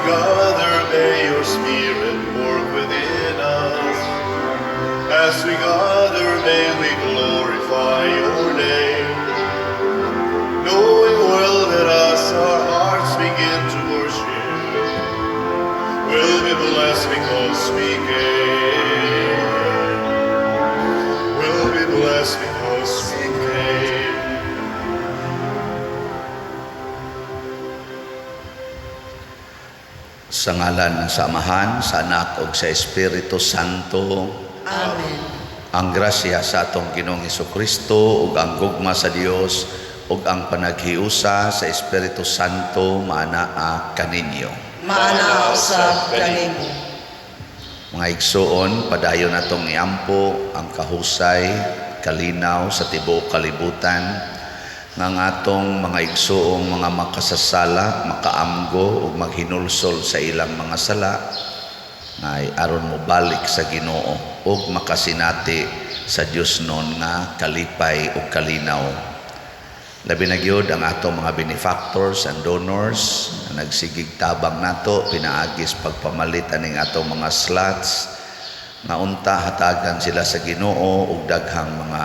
gather, may your Spirit work within us. As we gather, may we glorify your name. Knowing well that as our hearts begin to worship, we'll be blessed because we came. We'll be blessed because we came. Sa ngalan ng Samahan, sa Anak ug sa Espiritu Santo. Amen. Ang grasya sa atong Ginoong Kristo ug ang gugma sa Dios ug ang panaghiusa sa Espiritu Santo maanaa kaninyo. Maanaa usab kanimo. Mga igsuon, padayon natong iampo ang kahusay, kalinaw sa tibuok kalibutan nga ang atong mga igsuong mga makasasala, makaamgo ug maghinulsol sa ilang mga sala nga aron mobalik sa Ginoo ug makasinati sa Dios nun nga kalipay ug kalinaw. Labi na gyud ang atong mga benefactors and donors nga nagsigig tabang nato pinaagis pagpamalit aning atong mga slots nga unta hatagan sila sa Ginoo ug daghang mga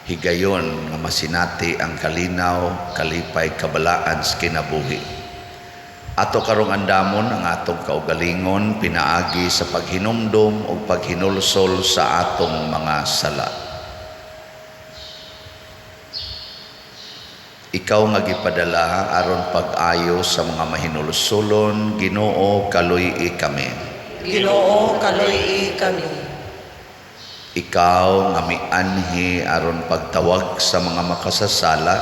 higayon nga masinati ang kalinaw, kalipay, kabalaan sa kinabuhi. Ato karong andamon ang atong kaugalingon pinaagi sa paghinumdom ug paghinulsol sa atong mga sala. Ikaw nga gipadala aron pag-ayo sa mga mahinulsolon, Ginoo, kaluy-i kami. Ginoo, kaluy-i kami. Ikaw nga mianhi aron pagtawag sa mga makasasala,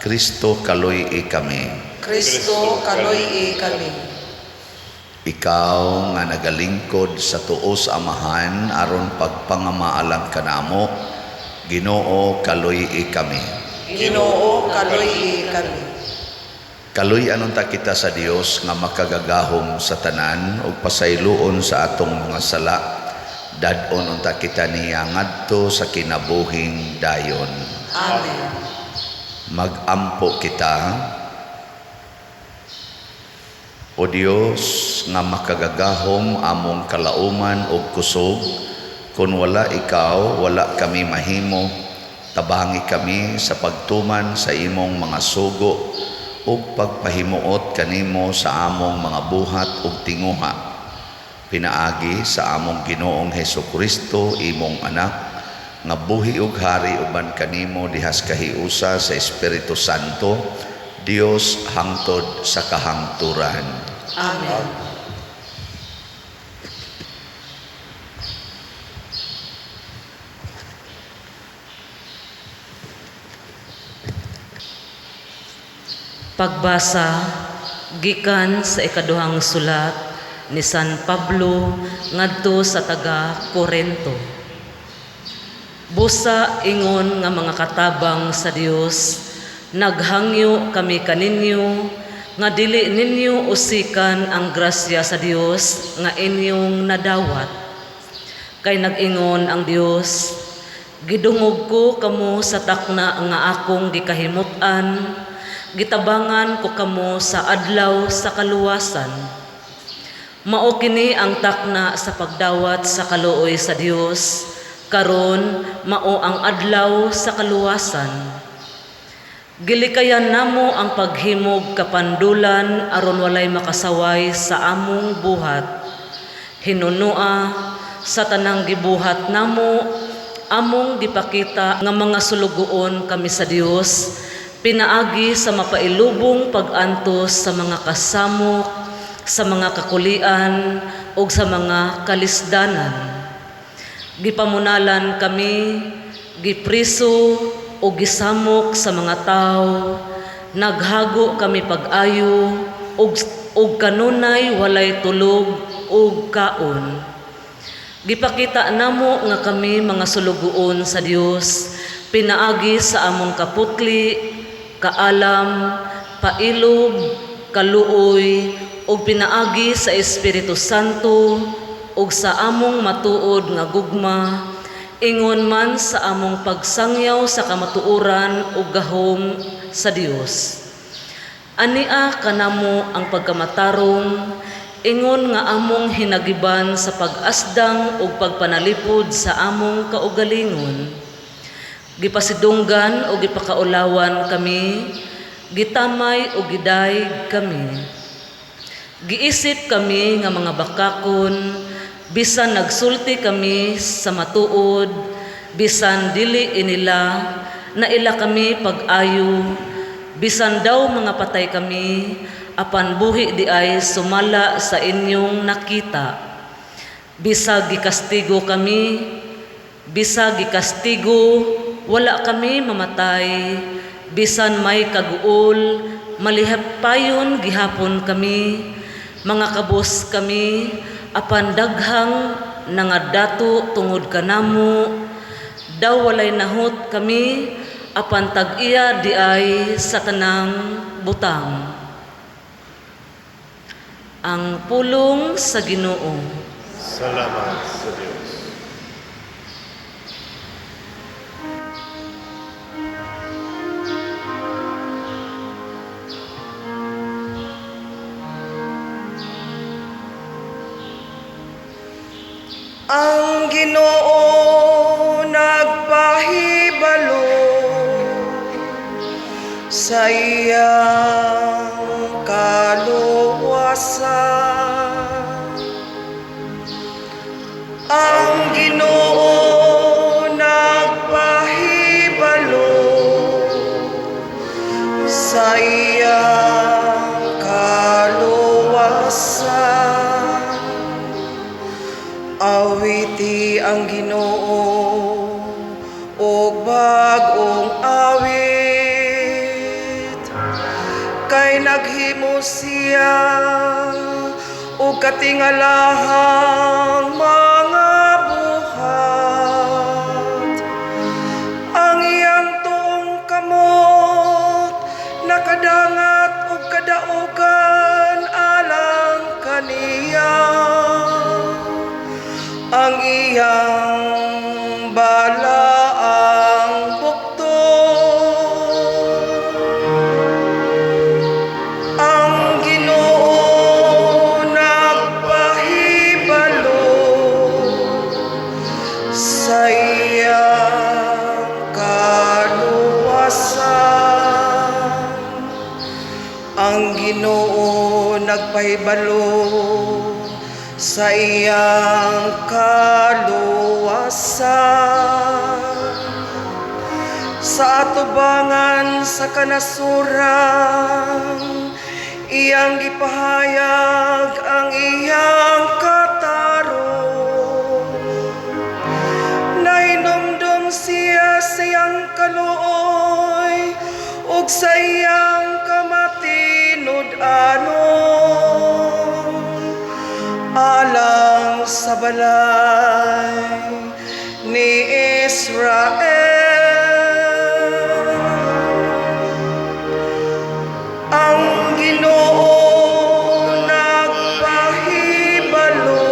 Kristo, kaluy-i kami. Kristo, kaluy-i kami. Ikaw nga nagalingkod sa tuo sa Amahan aron pagpangamaalang kanamo, Ginoo, kaluy-i kami. Ginoo, kaluy-i kami. Kaluy-anon ta kita sa Dios nga makagagahom sa tanan ug pasayloon sa atong mga sala. Dad-on unta kita niya ngadto sa kinabuhing dayon. Amen. Magampo kita. O Dios nga makagagahom among kalauman ug kusog, kun wala ikaw, wala kami mahimo. Tabangi kami sa pagtuman sa imong mga sugo ug pagpahimuot kanimo sa among mga buhat ug tinguha. Pinaagi sa among Ginoong Hesukristo, imong anak, nga buhi ug hari uban kanimo dihas kahiusa sa Espiritu Santo, Dios hangtod sa kahangturan. Amen. Pagbasa gikan sa ikaduhang sulat ni San Pablo ngadto sa taga Korento. Busa ingon nga mga katabang sa Dios, naghangyo kami kaninyo nga dili ninyo usikan ang grasya sa Dios nga inyong nadawat. Kay nag-ingon ang Dios, gidungog ko kamo sa takna nga akong gikahimut-an, gitabangan ko kamo sa adlaw sa kaluwasan. Mao kini ang takna sa pagdawat sa kaluoy sa Dios, karon mao ang adlaw sa kaluwasan. Gilikayan namo ang paghimog kapandulan aron walay makasaway sa among buhat. Hinunua sa tanang gibuhat namo, among gipakita nga mga sulugoon kami sa Dios, pinaagi sa mapailubong pag-antos sa mga kasamok, sa mga kakulian ug sa mga kalisdanan. Gipamunalan kami, gipriso o gisamok sa mga tawo, naghago kami pag-ayo ug kanunay walay tulog ug kaon. Gipakita namo nga kami mga sulugoon sa Dios, pinaagi sa among kaputli, kaalam, pailob, kaluoy, ug pinaagi sa Espiritu Santo ug sa among matuod nga gugma, ingon man sa among pagsangyaw sa kamatuoran ug gahom sa Dios. Ania kanamo ang pagkamatarong ingon nga among hinagiban sa pag-asdang ug pagpanalipod sa among kaugalingon. Gipasidunggan o gipakaulawan kami, gitamay o gidayeg kami. Giisip kami nga mga bakakon, bisan nagsulti kami sa matuod, bisan dili inila, naila kami pag-ayo, bisan daw mga patay kami, apan buhi diay sumala sa inyong nakita. Bisag gikastigo kami, bisag gikastigo, wala kami mamatay, bisan may kaguol, malipayon gihapon kami, mga kabos kami, apan daghang nangadato tungod kanamo, daw walay nahot kami, apan tag-iya diay sa tanang butang. Ang pulong sa Ginoo. Salamat sa Dios. Ang Ginoo nagpahibalo sa iyang kaluwasan. Ang Ginoo nagpahibalo sa iyang kaluwasan. Awiti ang Ginoo og bag-ong awit, kay naghimo siya og katingalahang mga buhat. Ang iyang tuong kamot nakadangat og kadaugan alang kaniya. Ang iyang balaang bukton. Ang Ginoo nagpahibalo sa iyang kaluwasan. Ang Ginoo nagpahibalo sa iyang kaluwasan. Sa atubangan sa kanasuran, iyang gipahayag ang iyang katarong. Nahinumdum siya sa iyang kaluoy ug sa iyang kamatinud-anon alang sa balay ni Israel. Ang Ginoo nagpahibalo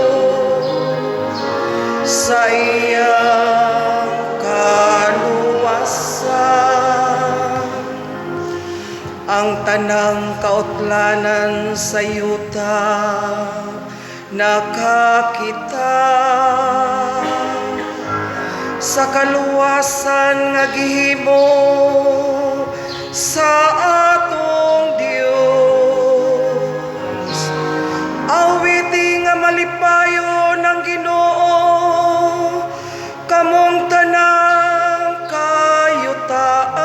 sa iyang kaluwasan. Ang tanang kautlanan sa yuta nakakita sa kaluwasan nga gihimo sa atong Dios. Awiti nga malipayon ang Ginoo, kamong tanang kayutaan.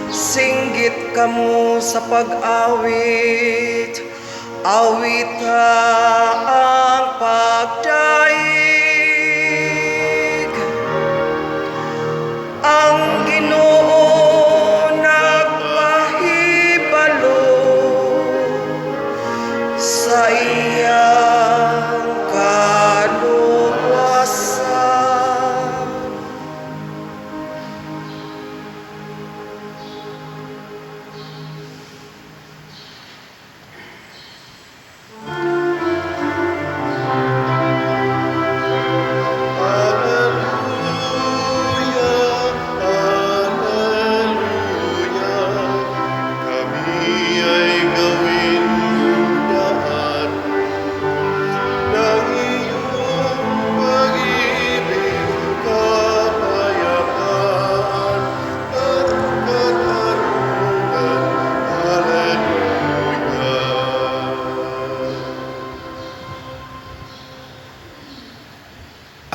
Singgit kamo sa pag-awit, awita ang pagdaig. Ang Ginoo nagpahibalo sa iyang kaluwasan. Alleluia, alleluia.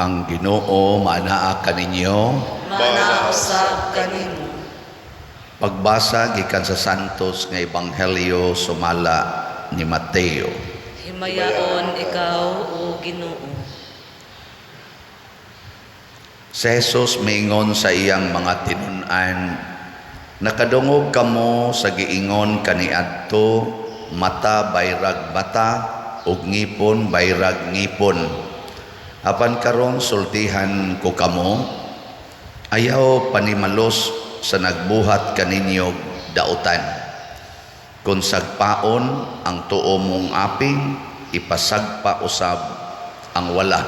Ang Ginoo maanaa kaninyo. Maanaa usab kanimo. Pagbasa gikan sa Santos nga Ebanghelyo sumala ni Mateo. Himayaon ikaw, o Ginoo. Si Jesus miingon sa iyang mga tinun-an, "Nakadungog kamo sa giingon kaniadto, mata bayrag mata ug ngipon bayrag ngipon. Apan karon sultihan ko kamo, ayaw panimalos sa nagbuhat kaninyo dautan. Kung sagpaon ang tuo mong aping, ipasagpa usab ang wala.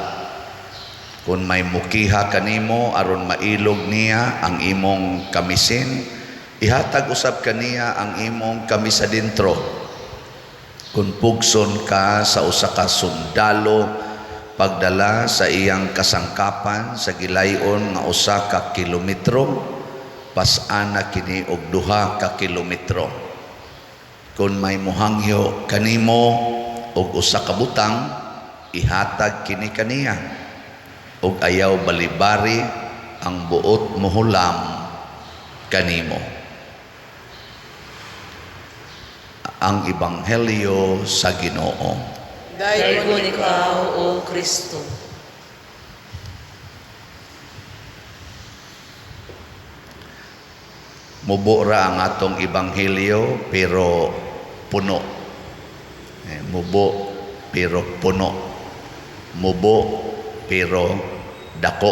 Kung may mukiha kanimo aron mailog niya ang imong kamisin, ihatag usab kaniya ang imong kamisa dintro. Kung pugson ka sa usa ka sundalo pagdala sa iyang kasangkapan sa gilayon nga 1 ka kilometro, pas-ana kini og 2 ka kilometro. Kung may muhangyo kanimo og usa ka butang, ihatag kini kaniya ug ayaw balibari ang buot mohulam kanimo." Ang Ebanghelyo sa Ginoo. Daygon ikaw, O Kristo. Mubo ra ang atong ebanghelyo pero puno. Mubo pero puno. Mubo pero dako,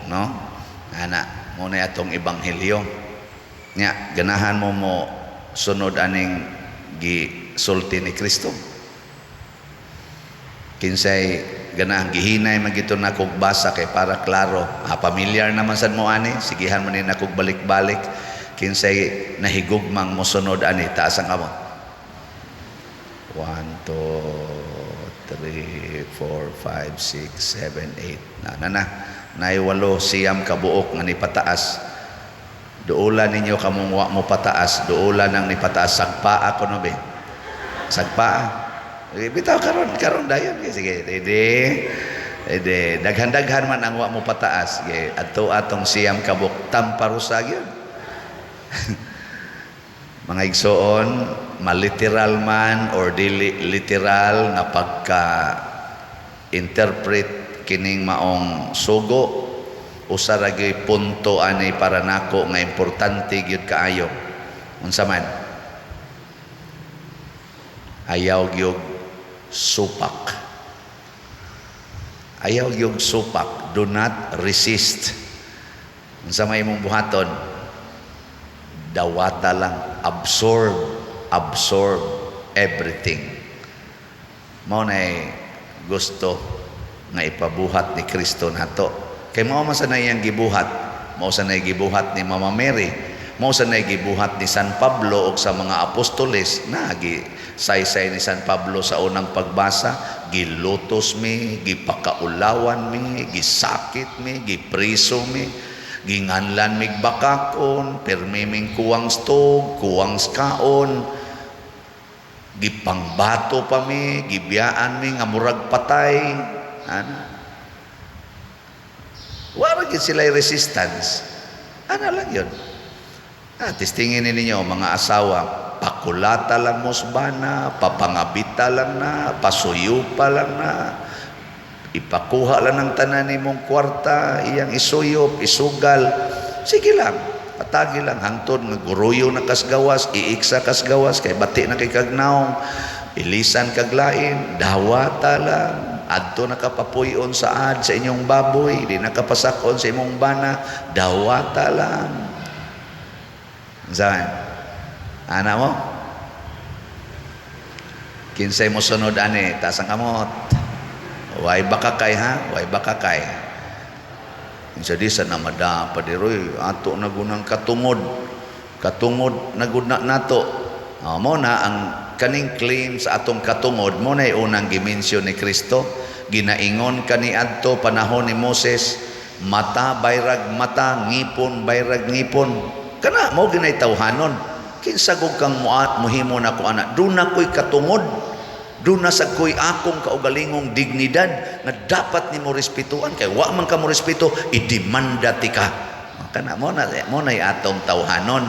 no? Ana, mo na atong ebanghelyo. Nya, ganahan mo mo sunod aning gisulti ni Kristo? Kinsay ganahan? Gihinay man gito na kog basa kay para klaro. Pamilyar naman sad mo ani, sigihan mo ni na kog balik-balik. Kinsay nahigugmang mosunod ani, taas ang kamot. 1, 2, 3, 4, 5, 6, 7, 8. Na, na, na. Nay 8, 9 kabuok nga nipataas. Duola ninyo kamong wa mo pataas, duola nang nipataas. Sagpaa ko no be. Sagpaa. Bitaw karon, karon dayon. Sige, ready. Ready. Daghan-daghan man ang wa mo pataas. Sige, adto atong 9 kabuok tamparusa gyud. Mga igsoon, maliteral man or dili literal nga pagka interpret kining maong sugo, usa ra gyud punto ani para nako nga importante gyud kaayo. Unsa man? Ayaw gyud supak. Ayaw gyud supak. Do not resist. Unsa may imong buhaton? Dawata lang, absorb, absorb everything. Mao nay gusto nga ipabuhat ni Kristo nato. Kay mao man sa iyang gibuhat, mao sa nay gibuhat ni Mama Mary, mao sa nay gibuhat ni San Pablo og sa mga apostoles. Nagi saysay ni San Pablo sa unang pagbasa, gilutos mi, gipakaulawan mi, gisakit mi, gipriso mi, ginganlan mig bakakon, pirmi ming kuwang stog, kuwang skaon, gipangbato pa mi, gibiyaan mi nga murag patay. Ana. Wala gyud sila resistance. Ana lang yun. Testingin ninyo mga asawa, pakulata lang mosbana, papangabita lang na, pasuyo pa lang na, ipakuha lang ng tanan nimong kwarta, iyang isuyop, isugal. Sige lang, patagi lang, hangtod nga guruyo na kasgawas, iiksa kasgawas, kay bati na kay kagnaong, ilisan kaglain, dawata lang, adto nakapapuyon sa ad sa inyong baboy, di nakapasakon sa imong bana, dawata lang. Saan? Ana mo? Kinsay mo sunod ani, taas ang kamot. Way baka kay ha? Way baka kay. Kinsa di sa namada pa di roy, ato na gunang katungod. Katungod na gud na nato. Mo na ang kaning claim sa atong katungod, mo na unang gimensyon ni Kristo. Ginaingon kani adto panahon ni Moses, mata bayrag mata, ngipon bayrag ngipon. Kana mo ginay tawhanon. Kinsa gud kang muhimo nako ana, doon na ko'y katungod. Duna sa ko'y akong kaugalingong dignidad nga dapat nimo respetuan kay wa man ka mo respeto, idemanda tika. Kana mo na atong tawhanon.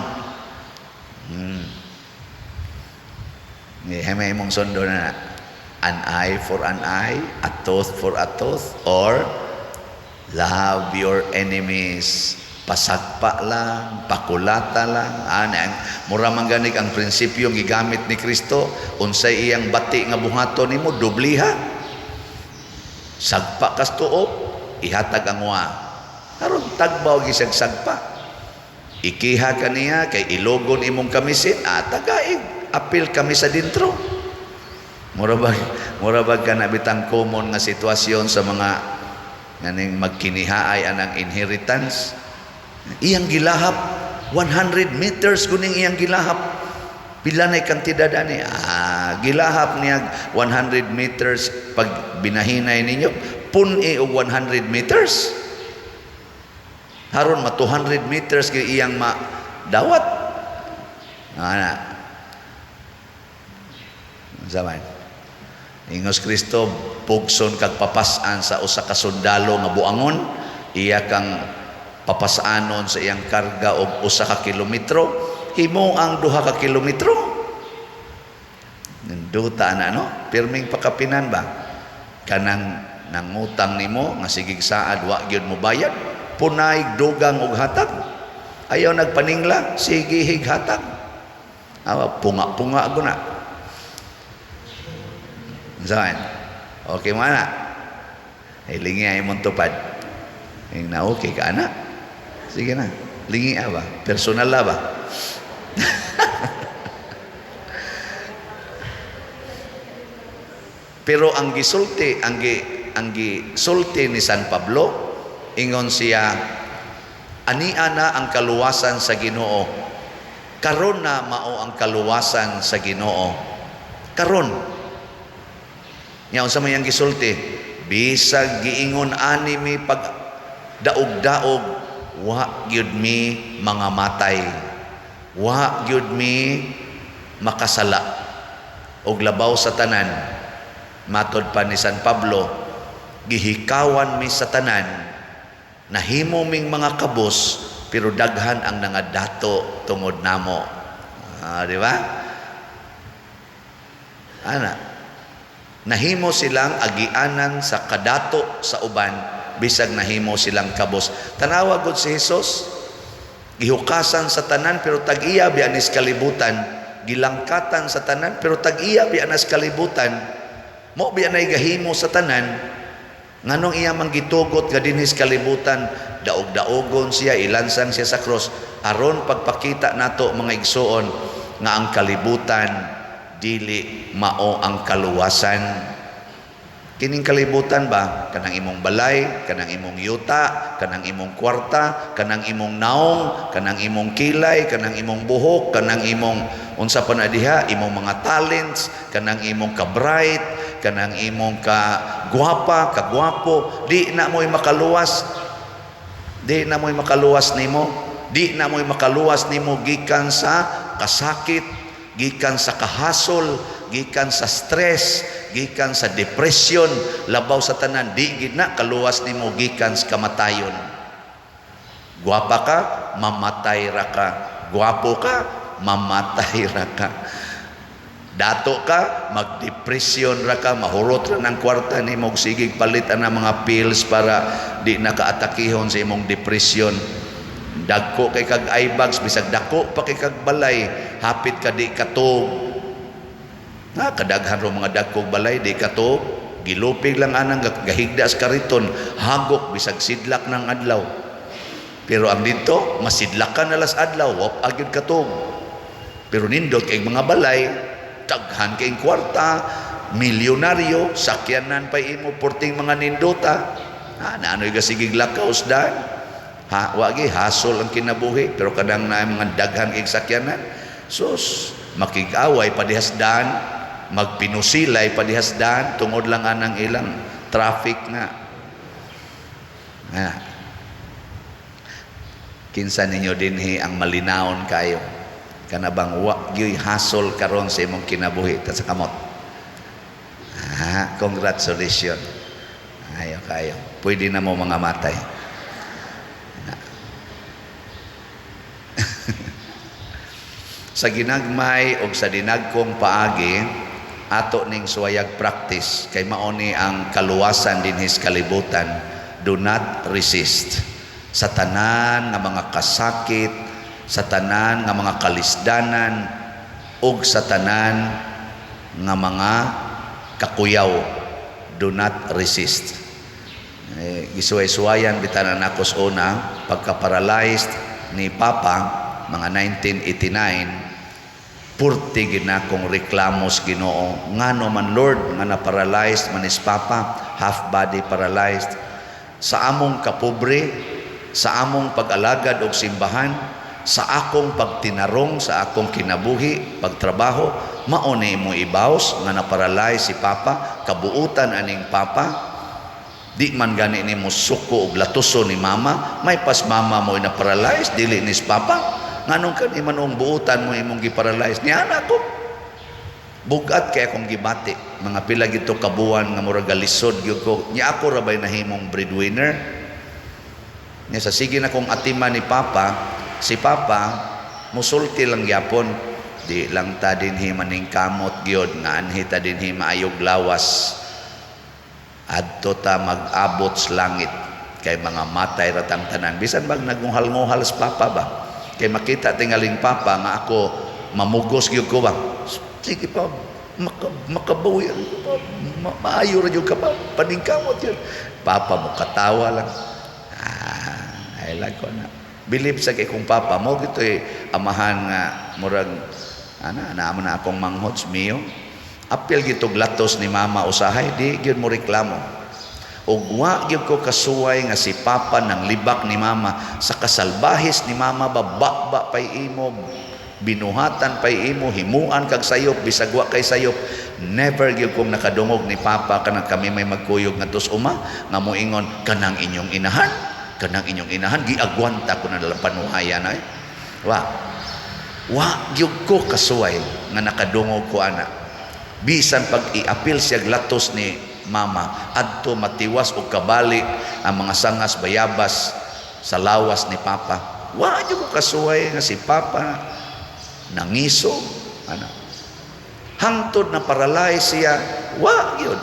Ni may imong sundo na an eye for an eye, a tooth for a tooth, or love your enemies. Pasagpa lang, pakulata lang. Ana, mura man ganig ang prinsipyo gigamit ni Kristo, unsay iyang bati nga buhaton nimo, dobliha. Sagpa kas tuo, ihatag ang wa. Aron tagbaw gisag sagpa. Ikiha kaniya kay ilogon imong kamisin, tagaig apil kami sa dintro. Mura bag kana bitang common nga sitwasyon sa mga nganing magkinihaay anang inheritance. Iyang gilahap 100 meters kuning iyang gilahap. Pila na kantidad ani? Gilahap niya 100 meters, pag binahinay ninyo pun-i og 100 meters. Haron ma 200 meters kay iyang ma dawat. Ana. Zaman. Ingos Kristo, pugson kag papasan sa usa ka sundalo nga buangon, iya kang papasanon sa iyang karga og usa ka kilometro, himo ang 2 ka kilometro. Ninduta na, no? Pirming pakapinan ba? Kanang nangutang nimo nga sigig saad wa gyud mo bayad, punay dugang og hatag. Ayaw nagpaningla, sige hig hatag. Awa, punga-punga ko na. Saan? Okay mo na. Ay, lingi ay mong tupad. Ay, na okay ka na. Sige na. Lingi ba? Personal la ba? Pero ang gisulti ni San Pablo, ingon siya, ania na ang kaluwasan sa Ginoo. Karon na mao ang kaluwasan sa Ginoo. Karon. Nya unsa may ang gisulti? Bisag giingon ani mi pag daog-daog, wa gyud mi mga matay. Wa gyud mi makasala. Og labaw sa tanan, matod pa ni San Pablo, gihikawan mi sa tanan, nahimo ming mga kabos, pero daghan ang nangadato tungod namo. Di ba? Ana, nahimo silang agianan sa kadato sa uban, bisag nahimo silang kabos. Tanawa gud si Jesus, gihukasan sa tanan pero tag-iya bianis kalibutan, gilangkatan sa tanan pero tag-iya bianas kalibutan. Mo biya nay gahimo sa tanan, nganong iya man gitugot nga dinhis kalibutan, daog-daogon siya, ilansang siya sa cross, aron pagpakita nato mga igsuon nga ang kalibutan dili mao ang kaluwasan. Kining kalibutan ba, kanang imong balay, kanang imong yuta, kanang imong kwarta, kanang imong naong, kanang imong kilay, kanang imong buhok, kanang imong unsa pa na diha, imong mga talents, kanang imong ka-bright, kanang imong ka guwapa, ka gwapo, di na mo'y makaluwas. Di na mo'y makaluwas nimo. Di na mo'y makaluwas nimo gikan sa kasakit, gikan sa kahasol, gikan sa stress, gikan sa depression, labaw sa tanan, di gid na kaluwas nimo gikan sa kamatayon. Gwapa ka, mamatay ra ka. Gwapo ka, mamatay ra ka. Dato ka, magdepresyon ra ka, mahurot ra ng kwarta nimo, sige palit ang mga pills para di na kaatakihon sa imong depression. Dagko kay kag eye bags, bisag dako pa kay kag balay, hapit ka di katog. Na kadaghan ro mga dagkog balay di katog, gilupig lang anang gahigda sa kariton, hagok bisag sidlak ng adlaw. Pero ang dito, masidlakan na las adlaw, wap agid katog. Pero nindot kay mga balay, daghan kay kwarta, milyonaryo, sakyanan pa imo porting mga nindota. Ha, naanoy ka sigig lakaw dan. Ha, wagi hasol ang kinabuhi, pero kadang na mga daghan kay sakyanan. Sus, makig-away padihasdan, magpinusilay padihasdan, tungod lang anang ilang traffic nga. Ha. Kinsa ninyo dinhi ang malinawon kayo? Kana bang wa gyoy hasol karon sa imong kinabuhi ta sa kamot? Congratulations. Ayo kayo. Pwede na mo mga matay. Na. Sa ginagmay o sa dinagkong paagi, ato ning suwayag practice kay mao ni ang kaluwasan dinhi sa kalibutan. Do not resist sa tanan nga mga kasakit, sa tanan nga mga kalisdanan, ug sa tanan nga mga kakuyaw. Do not resist. Eh, gisuway-suwayan bitanan nako sa una pagka-paralyzed ni Papa mga 1989, purti ginakong reklamos Ginoo, ngano man, Lord, nga na-paralyzed man is Papa, half body paralyzed, sa among kapobre, sa among pag-alagad og simbahan, sa akong pagtinarong sa akong kinabuhi, pagtrabaho, mao ni mo ibaws nga na-paralyze si Papa, kabuutan aning Papa? Di man gani nimo suko og latuso ni Mama, may pas Mama mo na-paralyze, dili ni Papa. Nganong kani man ang buutan mo imong gi-paralyze ni anak ko? Bugat kay akong gibati mga pila gito kabuan nga murag galisod gyud ko. Nya ako ra bay nahimong breadwinner? Nya sa sige na kong atiman ni Papa, si Papa musulti lang gyapon, "Di lang ta dinhi maning kamot gyud nga anhi ta dinhi maayog lawas, adto ta mag-abot sa langit kay mga matay ra tang tanan." Bisan bag nagunghal-nguhal sa Papa ba, kay makita tingaling Papa nga ako mamugos gyud ko ba, "Sige pa, makabawi pa, maayo ra gyud ka pa, paningkamot yun." Papa mo katawa lang. Ah, ay ko na believe sa kay kung Papa mo gito eh, amahan nga murag ana naamo na akong manghots miyo. Apil gitog latos ni Mama usahay, di gyud mo reklamo. Ug wa gyud ko kasuway nga si Papa nang libak ni Mama sa kasalbahis ni Mama ba, ba pay imo, binuhatan pay imo, himuan kag sayop bisag wa kay sayop. Never gyud kong nakadungog ni Papa kanang kami may magkuyog ngadto sa uma nga moingon, "Kanang inyong inahan, kanang inyong inahan, giagwanta ko na lang panuhayan." Ay, wa wa gyud ko kasuway nga nakadungog ko ana. Bisan pag iapil siya latos ni Mama adto matiwas og kabali ang mga sangas bayabas sa lawas ni Papa, wa gyud ko kasuway nga si Papa nangiso ana. Hangtod na paralyze siya, wa gyud.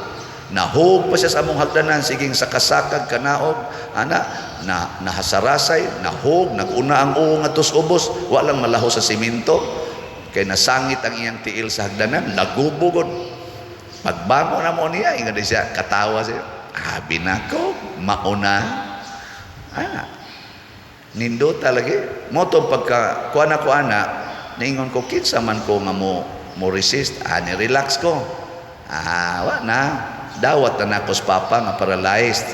Nahog pa siya sa among hagdanan, siging sa kasakag kanaog ana, na nahasarasay, nahog, naguna ang uong ngadto sa ubos, wa lang malaho sa simento kay nasangit ang iyang tiil sa hagdanan, lagubogod. Pagbangon na mo niya, ingon siya, katawa siya, "Abi nako mauna." Ah, nindota lagi mo to. Pagka kuha na ko ana, niingon ko, "Kinsa man ko nga mo resist?" Ah, ni relax ko. Ah, wa na, dawat na nako sa Papa nga paralyzed.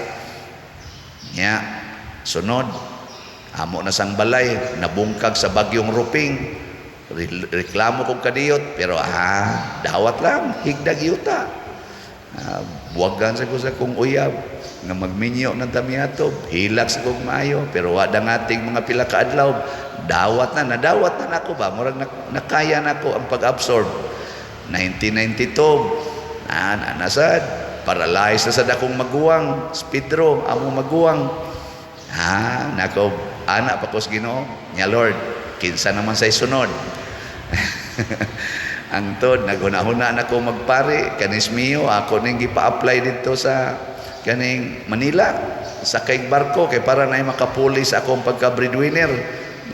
Nya sunod, amo na sang balay nabungkag sa bagyong Ruping. Reklamo kog kadiyot, pero ah, dawat lang, higdag yuta. Ah, buwagan sa ko sa kong uyab nga magminyo ng tamiato, hilak sa kong maayo, pero wa nga ating mga pila ka adlaw, dawat na, nadawat na nako ba, murag nakaya nako ang pag-absorb. 1992, na nasad, paralyzed na sad akong maguwang, si Pedro, among maguwang. Ah, nako, ana pa ko sa Ginoo, nya Lord, kinsa naman sa isunod? Ang tod, naghuna-huna na ko magpari, kanis mio, ako ning gipa-apply dito sa kaning Manila, sa kay barko, kay para na makapuli sa akong pagka-breadwinner.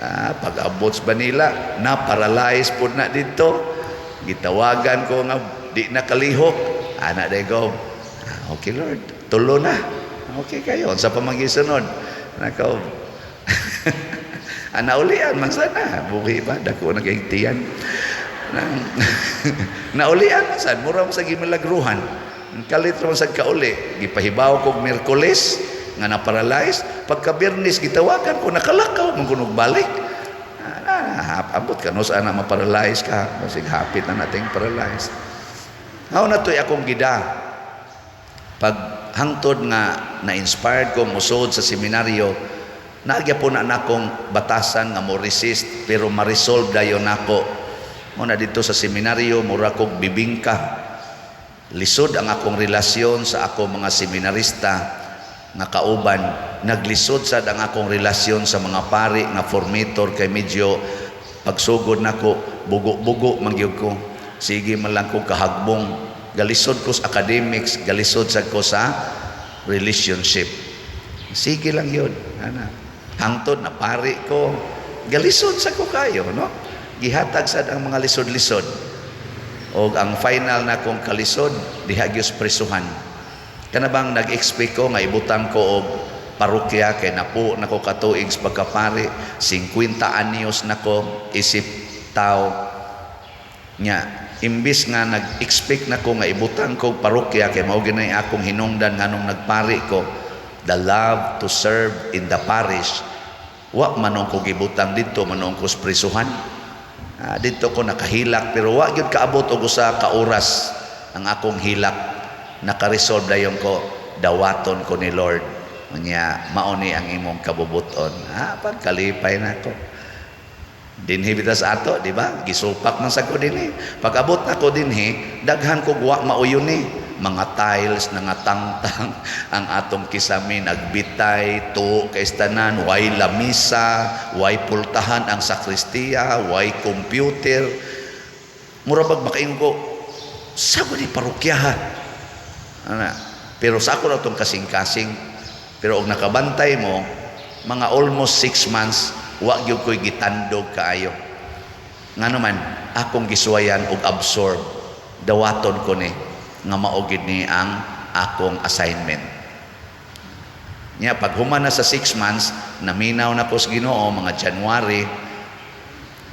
Na pag-abot sa Manila, na paralyze pod na dito. Gitawagan ko nga di na kalihok. Ana day go. Ah, okay Lord, tulo na. Okay kayo, unsa pa magisunod? Nakaw. Ana ulian man sana, buhi pa dako na kay tiyan. Naulian man sad, mura man sa gimilagruhan. Kalit man sad kauli, gipahibaw kog Miyerkules nga na-paralyze, pagka Biyernes gitawagan ko, nakalakaw man kunog balik. Ah, abot ka no sana ma-paralyze ka, basig hapit na nating paralyze. Hao na to'y akong gida. Pag hangtod nga na-inspired ko musod sa seminaryo, naagya po na nakong batasan nga mo resist, pero ma-resolve dayon nako. Mo na dito sa seminaryo, mura kog bibingka. Lisod ang akong relasyon sa ako mga seminarista nga kauban. Naglisod sad ang akong relasyon sa mga pari nga formator kay medyo pagsugod nako, bugo-bugo man gyud ko. Sige man lang ko kahagbong. Galisod ko sa academics, galisod sad ko sa relationship. Sige lang yun. Ana. Hangtod na pari ko, galisod sa ko kayo, no? Gihatag sad ang mga lisod-lisod. Og ang final na kong kalisod, diha gyud presuhan. Kana bang nag-expect ko nga ibutang ko og parokya kay napo nako katuig sa pagkapari, 50 anyos nako isip tao nya. Imbis nga nag-expect nako nga ibutang ko og parokya kay mao ginay akong hinungdan nganong nagpari ko, the love to serve in the parish, wa man ko gibutang didto, manuong ko sa prisuhan. Ah, didto ko nakahilak, pero wa gyud kaabot og usa ka oras ang akong hilak. Naka-resolve dayon ko, dawaton ko ni Lord. Unya mao ni ang imong kabubuton. Ah, pagkalipay nako. Dinhi bitaw sa ato, di ba? Gisupak man sa ko dinhi. Pag abot nako dinhi, daghan ko wa mauyon ni mga tiles na nga tangtang, ang atong kisame nagbitay tuo kay tanan, way lamisa, way pultahan ang sakristiya, way computer. Mura bag makaingon ko sa ni parokya ha, ana. Pero sa ako na tong kasing-kasing, pero og nakabantay mo, mga almost 6 months wa gyud ko'y gitandog kaayo. Ngano man akong gisuwayan og absorb, dawaton ko ni nga mao gid ni ang akong assignment. Nya pag human na sa 6 months, naminaw na ko sa Ginoo mga January,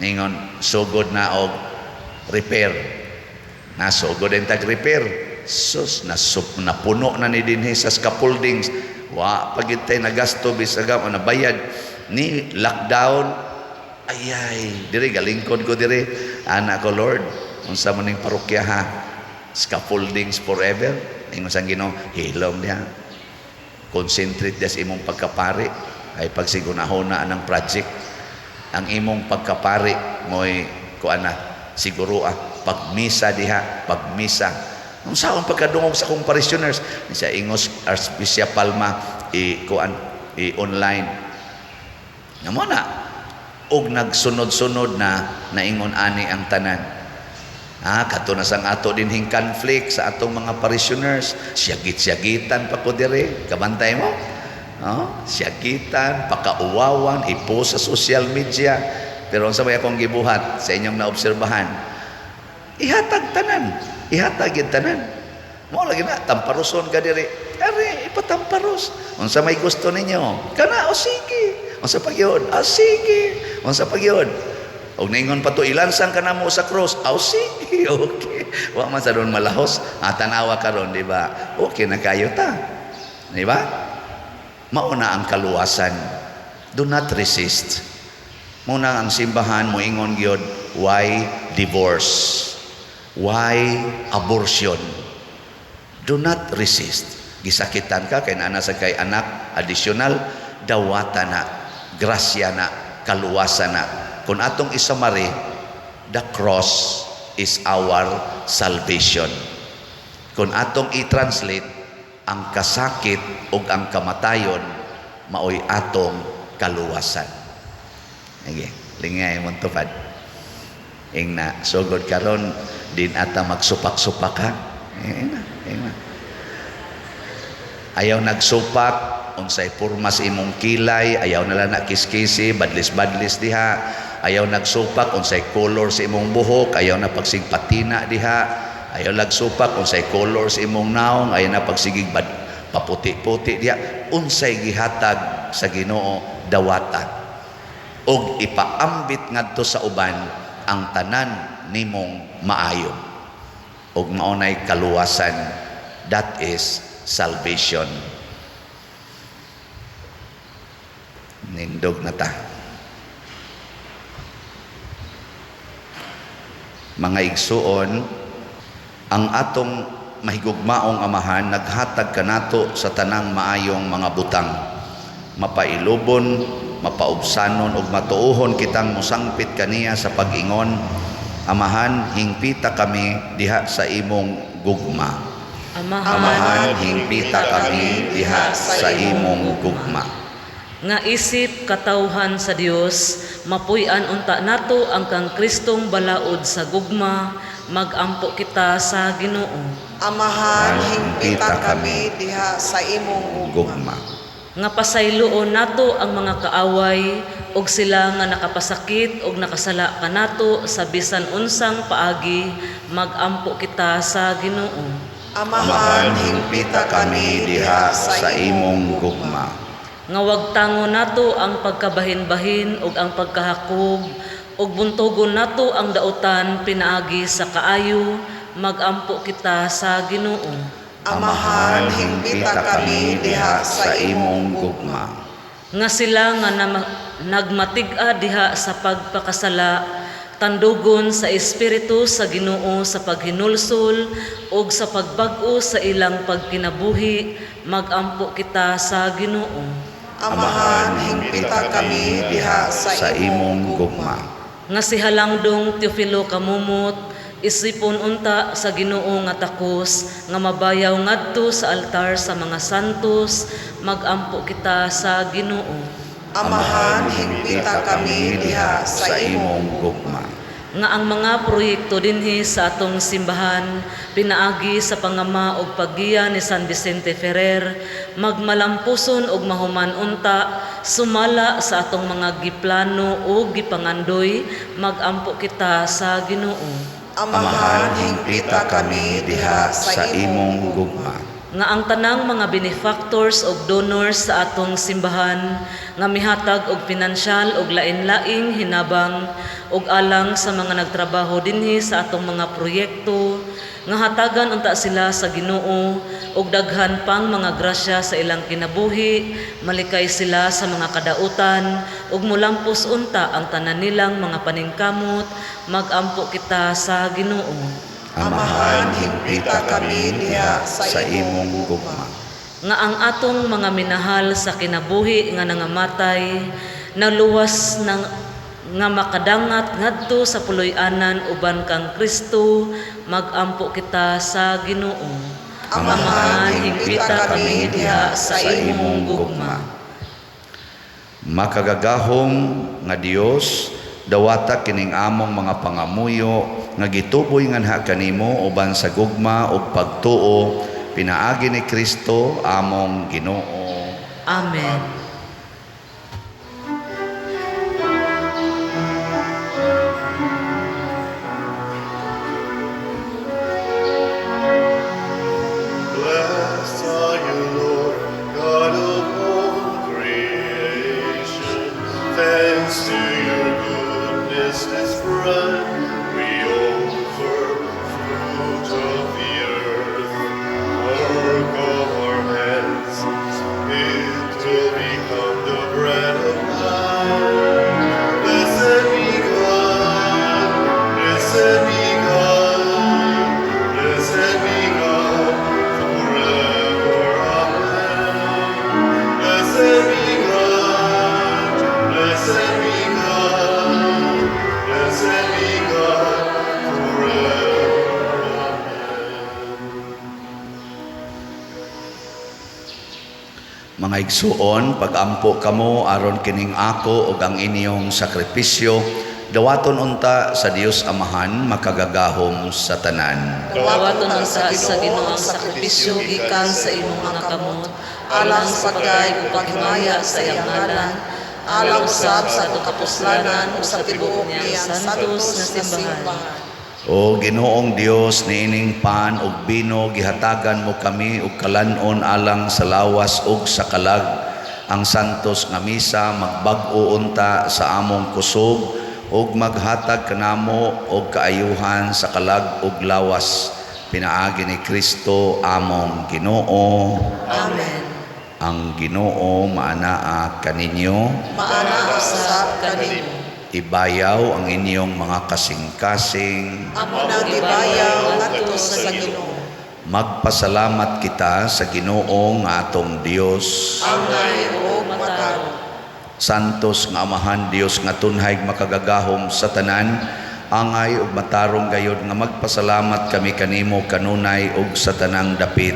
ningon sugod na og repair. Nasugod din tag repair. Sus, nasup, napuno na ni dinhi sa scaffoldings. Wa pa gyud tay nagasto bisag o nabayad ni lockdown. Ayay, dire galingkod ko dire. Ana ko, "Lord, unsa man ning parokya ha? Scaffoldings forever?" Ingon sa Ginoo, "Hilom diha. Concentrate des imong pagkapari ay pagsigunahona anang project. Ang imong pagkapari mo'y kuan na siguro ah, pagmisa diha, pagmisa." Unsa ang pagkadungog sa akong parishioners sa Ingos Archbishop Palma, i kuan, i online nga mo na og nagsunod-sunod na naingon ani ang tanan. Ah, kadto na sang ato dinhing conflict sa atong mga parishioners, siyagit-siyagitan pa ko dire, kabantay mo. Oh, siyagitan, pakauwawan, i-post sa social media. Pero unsa may akong gibuhat sa inyong naobserbahan? Ihatag tanan, ihatag gyud tanan. Mo lagi na tamparuson ka diri. Ari, ipatamparos. Unsa may gusto ninyo? Kana o sige. Unsa pa gyud? Ah, sige. Unsa pa gyud? Og ningon pa to, ilansang ka na mo sa cross. Aw, sige, okay. Wa man sa doon malahos. Ah, tanawa karon, di ba? Okay na kayo ta. Di ba? Mauna ang kaluwasan. Do not resist. Muna ang simbahan mo ingon gyud, why divorce? Why abortion? Do not resist. Gisakitan ka kay naa sa kay anak additional, dawata na, grasya na, kaluwasan na. Kung atong i-summary, the cross is our salvation. Kung atong i-translate, ang kasakit ug ang kamatayon maoy atong kaluwasan. Sige, lingay mo tupad. Ing na, sugod karon din ata magsupak-supak ha. Ing na, ing na. Ayaw nagsupak, unsay porma sa imong kilay, ayaw na lang na kiskisi, badlis-badlis diha. Ayaw nagsupak, unsay color sa imong buhok, ayaw na pagsig patina diha. Ayaw nagsupak, unsay color sa imong naong, ayaw na pagsigig bad, paputi-puti diha. Unsay gihatag sa Ginoo, dawata. Og ipaambit ngadto sa uban ang tanan nimong maayo. Og mao nay kaluwasan. That is salvation. Nindog na ta. Mga igsuon, ang atong mahigugmaong Amahan naghatag kanato sa tanang maayong mga butang. Mapailubon, mapaubsanon ug matuohon kitang mosangpit kaniya sa pag-ingon, "Amahan, hingpita kami diha sa imong gugma. Amahan, Amahan, hingpita kami diha sa imong gugma. Nga isip katawhan sa Dios, mapuy-an unta nato ang kang Kristong balaod sa gugma, magampo kita sa Ginoo. Amahan, hingpita kami diha sa imong gugma. Gugma. Nga pasayloon nato ang mga kaaway ug sila nga nakapasakit ug nakasala kanato sa bisan unsang paagi, magampo kita sa Ginoo. Amahan, Amahan, hingpita kami diha sa imong gugma. Nga wagtangon nato ang pagkabahin-bahin ug ang pagkahakog ug buntogon nato ang dautan pinaagi sa kaayo, magampo kita sa Ginoo. Amahan, hingpita kami diha sa imong gugma. Nga sila nga nagmatig-a diha sa pagpakasala, tandugon sa espiritu sa Ginoo sa paghinulsol ug sa pagbag-o sa ilang pagkinabuhi, magampo kita sa Ginoo. Amahan, hingpita kami diha sa imong gugma. Nga si Halangdong Teofilo Camomot isipon unta sa Ginoo nga takos nga mabayaw ngadto sa altar sa mga santos, magampo kita sa Ginoo. Amahan, hingpita kami diha sa imong gugma. Nga ang mga proyekto dinhi sa atong simbahan pinaagi sa pangama og paggiya ni San Vicente Ferrer magmalampuson og mahuman unta sumala sa atong mga giplano ug gipangandoy, magampo kita sa Ginoo. Amahan, hingpita kami diha sa imong gugma. Nga ang tanang mga benefactors og donors sa atong simbahan nga mihatag og pinansyal og lain-laing hinabang og alang sa mga nagtrabaho dinhi sa atong mga proyekto, nga hatagan unta sila sa Ginoo og daghan pang mga grasya sa ilang kinabuhi, malikay sila sa mga kadautan ug mulampos unta ang tanan nilang mga paningkamot, magampo kita sa Ginoo. Amahan, hingpita kami diha sa imong gugma. Nga ang atong mga minahal sa kinabuhi nga nangamatay naluwas ng nga makadangat ngadto sa puloy-anan uban kang Kristo, magampo kita sa Ginoo. Amahan, hingpita kami diha sa imong gugma. Makagagahom nga Dios, dawata kining among mga pangamuyo nga gituboy nganha kanimo uban sa gugma ug pagtuo pinaagi ni Kristo among Ginoo. Amen. Blessed are you, Lord, God of all creation. Thanks to your goodness, this bread we offer, fruit of the earth, work of our hands. It will become the bread of life. Blessed be God, blessed be God, blessed be God forever. Amen. Blessed be God, blessed be God, blessed be God forever. Amen. Mga igsuon, pagampo kamo aron kining ako ug ang inyong sakripisyo dawaton unta sa Dios Amahan makagagahom sa tanan. Dawaton unta sa Ginoo ang sakripisyo gikan sa imong mga kamot, alang sa pagdayeg ug paghimaya sa iyang ngalan, alang usab sa atong kapuslanan ug sa tibuok niyang santos nga simbahan. O Ginoong Dios, niining pan ug bino gihatagan mo kami og kalan-on alang sa lawas ug sa kalag. Ang santos nga misa magbag-o unta sa among kusog ug maghatag kanamo og kaayuhan sa kalag ug lawas, pinaagi ni Kristo among Ginoo. Amen. Ang Ginoo maanaa kaninyo. Maana usab kanimo. Ibayaw ang inyong mga kasing-kasing. Amo nang gibayaw ngadto sa Ginoo. Magpasalamat kita sa Ginoo nga atong Dios. Angay ug matarong. Santos nga Amahan, Dios nga tunhay makagagahom sa tanan, Angay ug matarong gayod nga magpasalamat kami kanimo kanunay ug sa tanang dapit.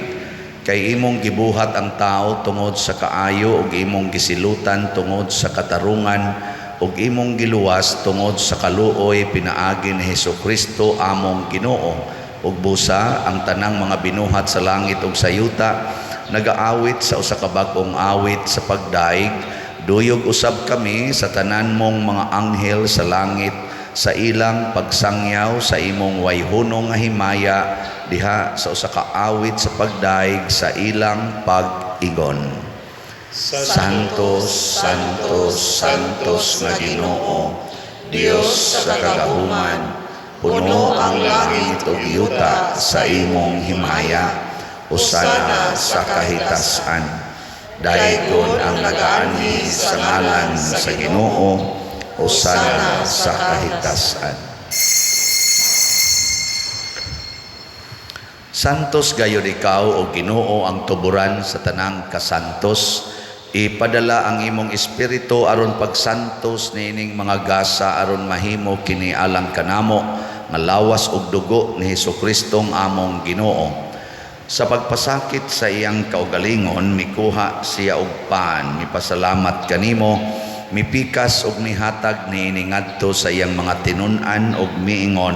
Kay imong gibuhat ang tao tungod sa kaayo ug imong gisilutan tungod sa katarungan ug imong giluwas tungod sa kaluoy pinaagi ni Hesukristo among Ginoo. Ug busa ang tanang mga binuhat sa langit ug sa yuta nagaawit sa usa ka bag-ong awit sa pagdaig. Duyog usab kami sa tanan mong mga anghel sa langit sa ilang pagsangyaw sa imong wayhunong nga himaya diha sa usa ka awit sa pagdaig sa ilang pag-ingon. Santo, Santo, Santos nga Ginoo, Dios sa kagahuman, puno ang langit ug yuta sa imong himaya. Hosana sa kahitasan. Daygon ang nagaanhi sa ngalan sa Ginoo. Hosana sa kahitasan. Santos gayud ikaw o Ginoo, ang tuburan sa tanang kasantos. Ipadala ang imong espiritu aron pagsantos niining mga gasa aron mahimo kini alang kanamo nga lawas ug dugo ni Hesukristong among Ginoo. Sa pagpasakit sa iyang kaugalingon, mikuha siya og pan, mipasalamat kanimo, mipikas ug mihatag niini ngadto sa iyang mga tinun-an ug miingon: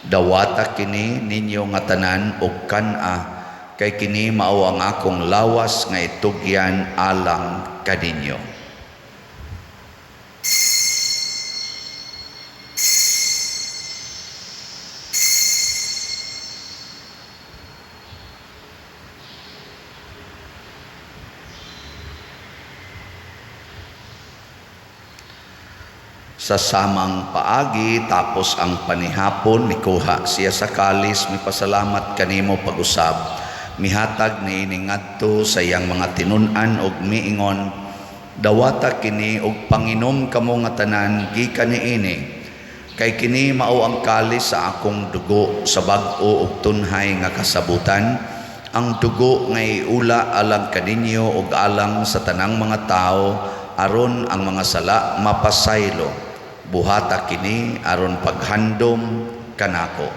"Dawata kini ninyo nga tanan ug kan-a, kay kini mao ang akong lawas nga itugyan alang kaninyo." Sa samang paagi, tapos ang panihapon, mikuha siya sa kalis, mipasalamat kanimo pag-usab, mihatag niini ngadto sa iyang mga tinun-an ug miingon: "Dawata kini ug panginom kamo nga tanan gikan niini, kay kini mao ang kalis sa akong dugo sa bag-o ug tunhay nga kasabutan, ang dugo nga iula alang kaninyo ug alang sa tanang mga tawo aron ang mga sala mapasaylo. Buhata kini aron paghandom kanako."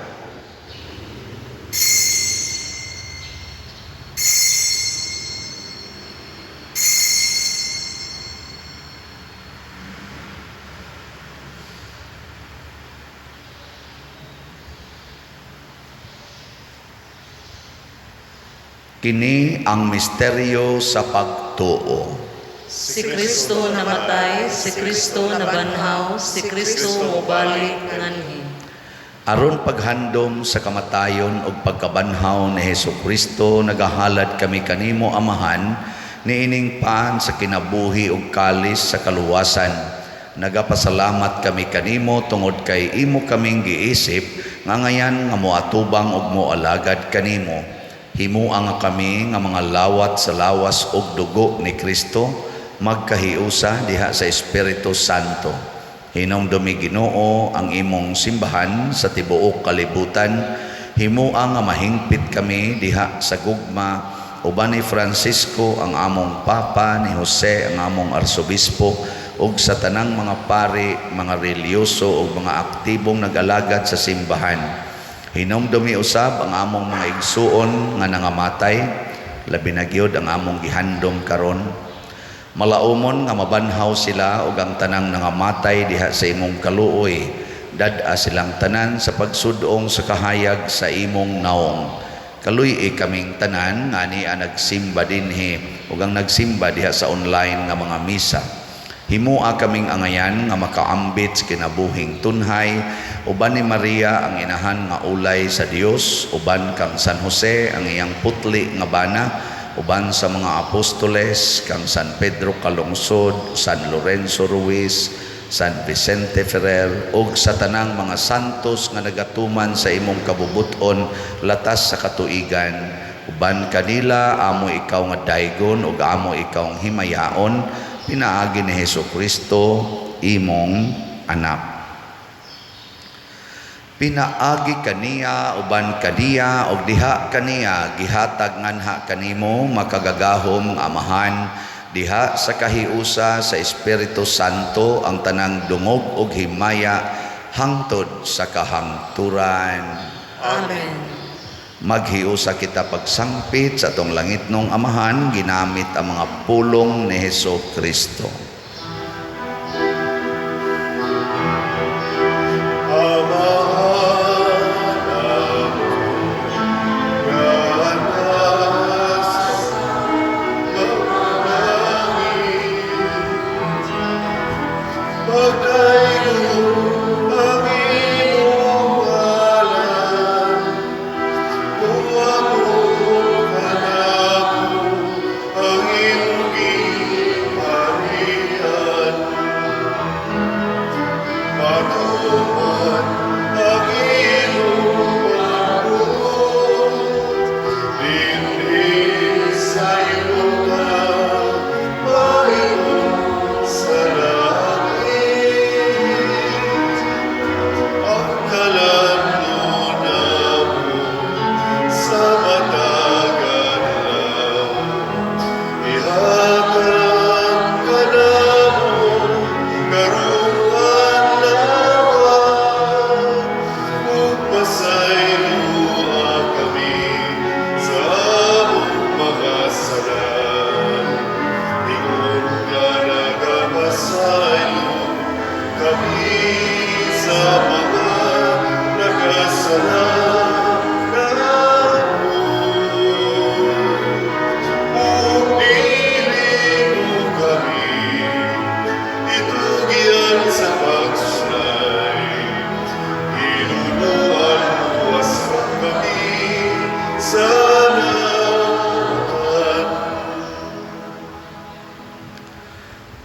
Kini ang misteryo sa pagtuo. Si Kristo namatay, si Kristo nabanhaw, si Kristo mobalik nganhi. Aron paghandom sa kamatayon ug pagkabanhaw ni Hesukristo, nagahalad kami kanimo, Amahan, niining paan sa kinabuhi ug kalis sa kaluwasan. Nagapasalamat kami kanimo tungod kay imo kaming giisip nga ngayan nga moatubang ug moalagad kanimo. Himua nga kami nga mga lawat sa lawas ug dugo ni Kristo magkahiusa diha sa Espiritu Santo. Hinumdumi, Ginoo, ang imong simbahan sa tibuok kalibutan. Himua nga mahingpit kami diha sa gugma uban ni Francisco ang among Papa, ni Jose ang among Arsobispo, ug sa tanang mga pari, mga relihiyoso ug mga aktibong nag-alagad sa simbahan. Hinumdumi usab ang among mga igsuon nga nangamatay, labi na gyud ang among gihandom karon. Malaumon nga mabanhaw sila ug ang tanang nangamatay diha sa imong kaluoy. Dad-a silang tanan sa pagsudong sa kahayag sa imong naong. Kaluy-i kaming tanan nga ania nagsimba dinhi ug ang nagsimba diha sa online nga mga misa. Himua kaming angayan nga makaambit sa kinabuhing tunhay uban ni Maria ang inahan nga ulay sa Dios, uban kang San Jose ang iyang putli nga bana, uban sa mga apostoles kang San Pedro Calungsod, San Lorenzo Ruiz, San Vicente Ferrer, ug sa tanang mga santos nga nagatuman sa imong kabubuton latas sa katuigan. Uban kanila amo ikaw nga daygon ug amo ikaw ang himayaon pinaagi ni Hesukristo imong anak. Pinaagi kaniya, uban kaniya, ug diha kaniya, gihatag nganha kanimo makagagahom nga Amahan diha sa kahiusa sa Espiritu Santo ang tanang dungog ug himaya hangtod sa kahangturan. Amen. Maghiusa kita pagsangpit sa atong langitnong Amahan ginamit ang mga pulong ni Heso Kristo.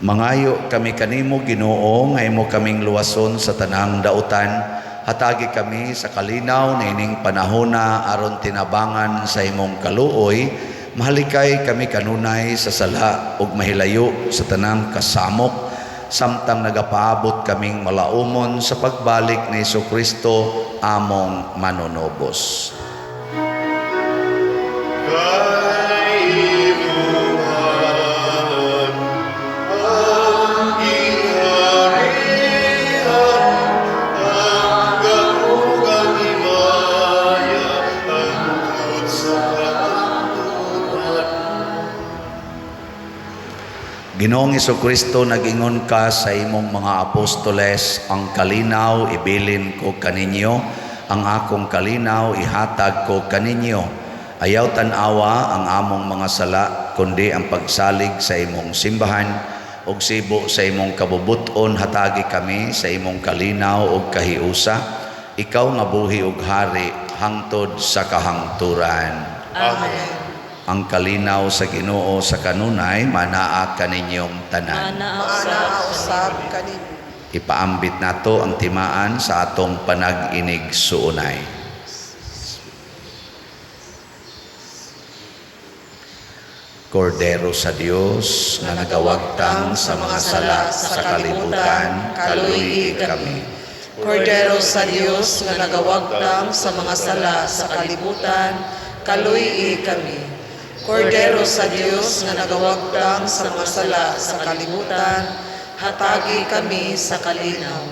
Mangayo kami kanimo, Ginoo, nga imo kaming luwason sa tanang dautan. Hatagi kami sa kalinaw niining panahona aron tinabangan sa imong kaluoy. Mahalikay kami kanunay sa sala ug mahilayo sa tanang kasamok, samtang nagapaabot kaming malaumon sa pagbalik ni Hesukristo among manunobos. Ginoong Hesukristo, nag-ingon ka sa imong mga apostoles, ang kalinaw ibilin ko kaninyo, ang akong kalinaw ihatag ko kaninyo. Ayaw tan-awa ang among mga sala, kundi ang pagsalig sa imong simbahan, ug sibo sa imong kabubuton, hatagi kami sa imong kalinaw ug kahiusa. Ikaw nga buhi ug hari hangtod sa kahangturan. Amen. Ang kalinaw sa Ginoo sa kanunay manaa kaninyong tanan. Maanaa usab kaninyo. Ipaambit nato ang timaan sa atong panag-inig suunay. Kordero sa Dios nga nagawagtang sa mga sala sa kalibutan, kaluy-i kami. Kordero sa Dios nga nagawagtang sa mga sala sa kalibutan, kaluy-i kami. Kordero sa Dios nga nagawagtang sa mga sala sa kalibutan, hatagi kami sa kalinaw.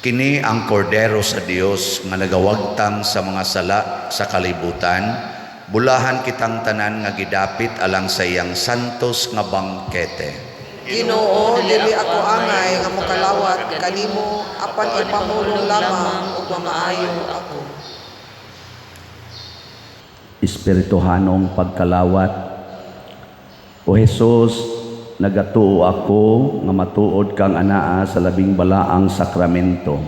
Kini ang kordero sa Dios nga nagawagtang sa mga sala sa kalibutan, bulahan kitang tanan nga gidapit alang sa iyang santos nga bangkete. Ginoo, dili ako angay nga mokalawat kanimo, apan ipamulong lamang ug mamaayo ako. Espirituhanong pagkalawat. O Hesus, nagatuo ako nga matuod kang anaa sa labing balaang sakramento.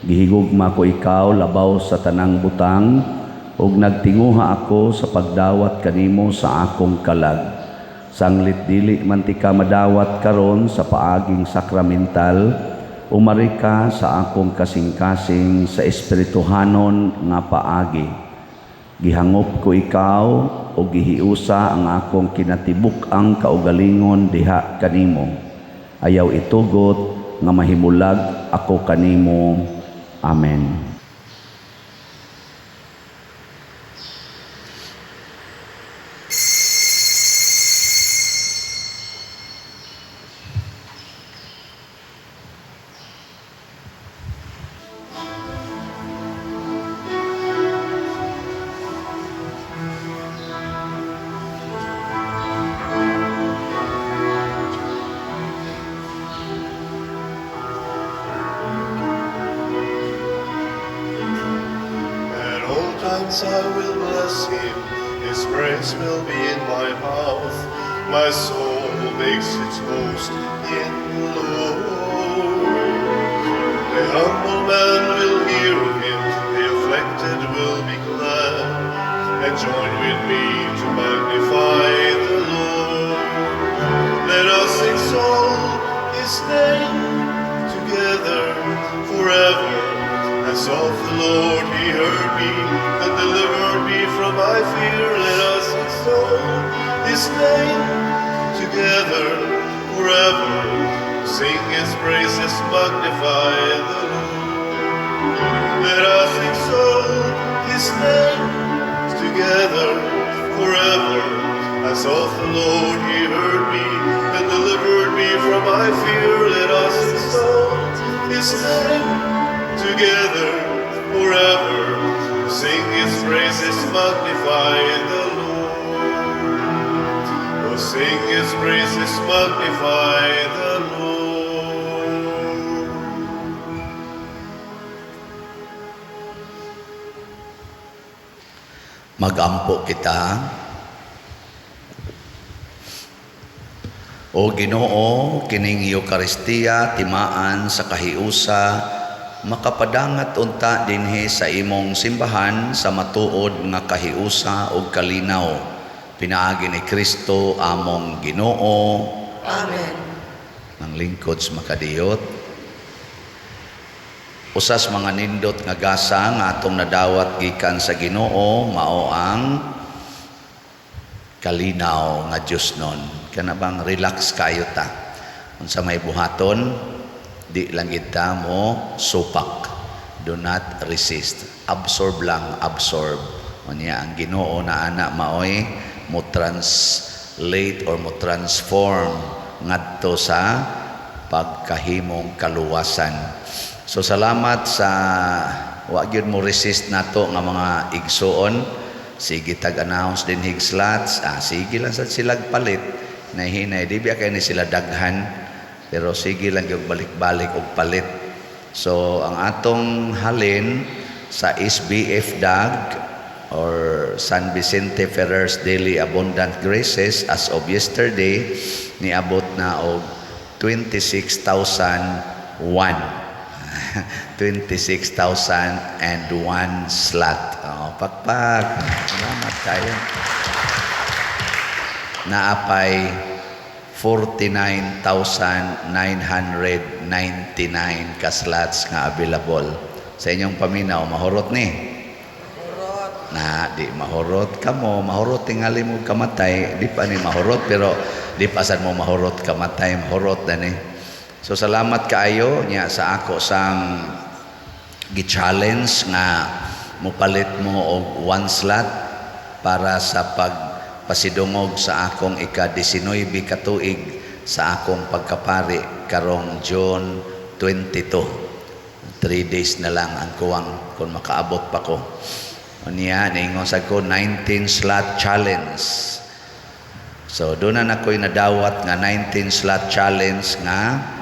Gihigugma ko ikaw labaw sa tanang butang, ug nagtinguha ako sa pagdawat kanimo sa akong kalag. Sanglit dili man ti ka madawat karon sa paaging sakramental, umari ka sa akong kasing-kasing sa espirituhanon nga paagi. Gihangop ko ikaw o gihiusa ang akong kinatibuk-ang kaugalingon diha kanimo. Ayaw itugot nga mahimulag ako kanimo. Amen. times I will bless him, his praise will be in my mouth. My soul makes its boast in the Lord. The humble man will hear of him, the afflicted will be glad, and join with me to magnify the Lord. Let us exalt his name together forever. As of the Lord he heard me and delivered me from my fear. Let us exalt his name together forever. Sing his praises, magnify the Lord. Let us exalt his name together forever. As of the Lord he heard me and delivered me from my fear. Let us exalt his name together forever. Sing his praises, magnify the Lord. Oh, sing his praises, magnify the Lord. Magampo kita. O Ginoo, kining Eukaristiya timaan sa kahiusa, makapadangat unta dinhi sa imong simbahan sa matuod nga kahiusa ug kalinaw. Pinaagi ni Kristo among Ginoo. Amen. Ang lingkod sa makadiyot. Usas mga nindot nga gasa nga atong nadawat gikan sa Ginoo mao ang kalinaw nga Dios nun. Kana bang relax kayo ta. Unsa may buhaton, di lang kita mo supak. Do not resist. Absorb lang, absorb. Unya ang Ginoo na ana maoy mo translate or mo transform ngadto sa pagkahimong kaluwasan. So salamat sa wa gyud mo resist nato nga mga igsuon. Sige tag-announce din hig slots. Sige lang sad sila palit. Nahinay di biya kay ni sila daghan, pero sige lang gyud balik-balik og palit. So ang atong halin sa SBF DAG or San Vicente Ferrer's Daily Abundant Graces as of yesterday niabot na og 26,001. 26,001 slot. Oh, pakpak. Salamat kayo. Naapay 49,999 ka slots nga available. Sa inyong paminaw, mahurot ni? Mahurot. Na, di mahurot ka mo. Mahurot tingali mo kamatay. Di pa ni mahurot, pero di pa sad mo mahurot kamatay. Mahurot na ni. So salamat kaayo niya sa ako sang gi-challenge nga mopalit mo og one slot para sa pagpasidungog sa akong ika-19 ka tuig sa akong pagkapari karong June 22. 3 days na lang ang kuwang kung makaabot pa ko. Unya niingon sa ko 19 slot challenge. So doon na ako'y nadawat nga 19 slot challenge nga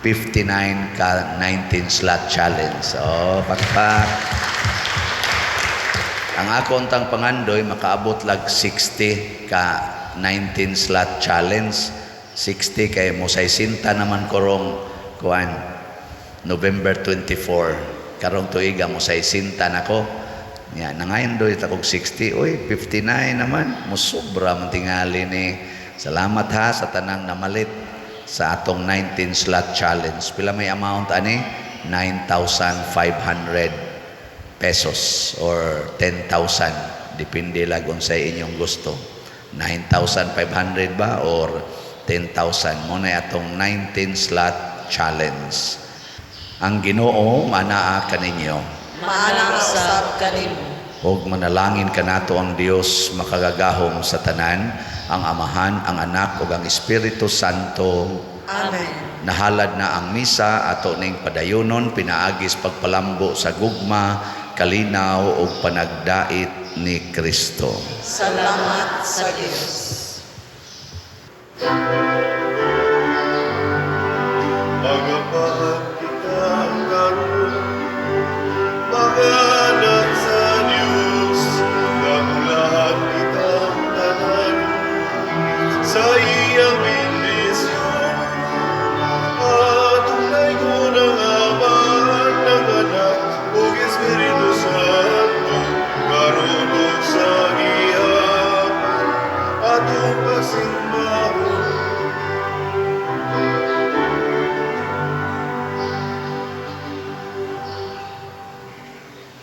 59 ka 19 slot challenge. So, pakpak. Ang ako untang pangandoy, makaabot lag 60 ka 19 slot challenge. 60 kay mo 60 naman korong kuan November 24. Karong tuiga mo 60 nako. Nya nangayon ta kog 60, oy 59 naman, musobra man tingali ni. Salamat ha sa tanang namalit sa atong 19 slot challenge. Pila may amount ani? 9,500 pesos or 10,000, depende lang unsay inyong gusto. 9,500 ba or 10,000? Mo na atong 19 slot challenge. Ang Ginoo manaa kaninyo. Maana usab kanimo. Og manalangin kanato ang Dios makagagahom sa tanan, ang Amahan, ang Anak ug ang Espiritu Santo. Amen. Nahalad na ang misa ato ning padayonon pinaagis pagpalambo sa gugma, kalinaw ug panagdait ni Kristo. Salamat sa Dios. Amen.